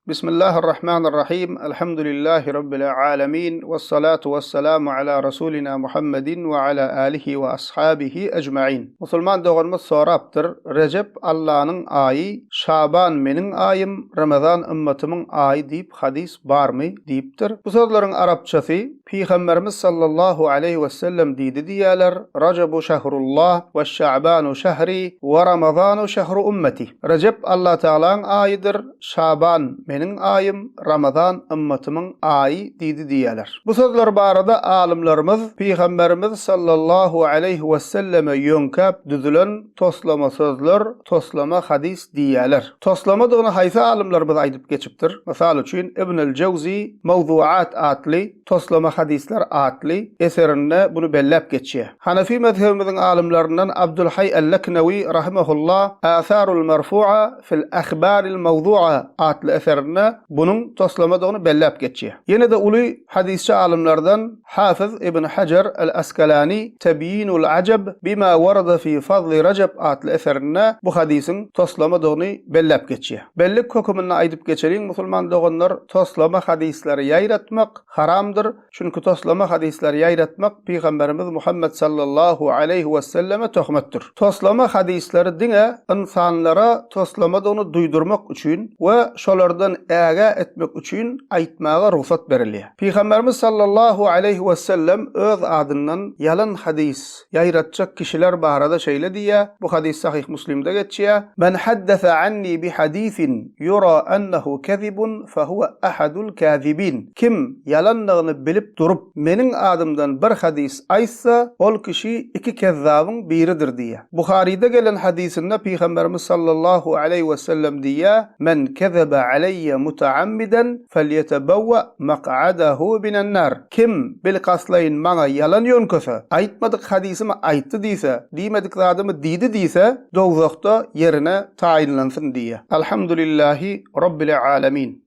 Bismillahirrahmanirrahim. Elhamdülillahi Rabbil alemin. Vessalatu vesselamu ala Rasulina Muhammedin ve ala alihi ve ashabihi ecmain. Musulman doganymyz sorapdyr, Rejep Allanyň aýy, Şaban meniň aýym, Ramazan ymmatymyň aýy diýip hadys barmy? diýipdir. Bu sözleriň arapçasy, Pygamberimiz sallallahu aleýhi wesellem diýdi diýýärler, Rajabu şehrullah we şa'banu şehri we ramazanu şehru ummeti. Rejep Allatagalaň aýydyr, Şaban meniň aýym, Ramazan ymmatymyň aýy diýdi diýýärler. Bu sözler barada alymlarymyz Pygamberimiz sallallahu aleýhi weselleme ýöňkäp düzülen toslama sözler, toslama hadys diýýärler. Toslamadygyny haýsy alymlarymyz aýdyp geçipdir? Mysal üçin, Ibnül Jewzi Mowzuat atly, Toslama hadyslar atly, eserinde buny belläp geçýär. Hanefi mezhebimiziň alymlaryndan Abdulhaý el-Leknewi rahimehullah Atharul merfua fil ahbaril mowzua atly eserinde bunuň toslamadygyny belläp geçýär. Ýene-de uly hadysçy alymlardan Hafyz ibn Hajar el-Askalani Tebýinul ajab bima warada fi fazli Rajab atly eserinde bu hadysyň toslamadygyny belläp geçýär. Bellik höküminde aýdyp geçeliň musulman doganlar toslama hadyslary ýaýratmak haramdyr, çünki toslama hadyslary ýaýratmak Pygamberimiz Muhammet sallallahu aleýhi weselleme töhmetdir. Toslama hadyslary diňe ynsanlara toslamadygyny duýdurmak üçin we şolardan ägä etmek üçin aýtmaga rugsat berilýär. Pygamberimiz sallallahu aleýhi wesellem öz adyndan ýalan hadys ýaýratjak kişiler barada şeýle diýýär, bu hadys Sahyh Muslimde geçýär, Men haddese anni bi hadisin ýura ennehu kezibun fehuwe ahadul kazibin. Kim ýalandygyny bilip durup, meniň adymdan bir hadys aýtsa, ol kişi iki kezzabyň biridir diýýär. Buharyda gelen hadysynda Pygamberimiz sallallahu aleýhi wesellem diýýär, Men kezebe aleýýe mutaammiden Felýetebewwe mak'adahu minen-nar. Kim bilkastlaýyn maňa ýalan ýöňkese, aýtmadyk hadysymy aýtdy diýse, diýmedik zadymy diýdi diýse, dowzahda ýerine taýynlansyn diýýär. Alhamdulillahi Rabbil alemin.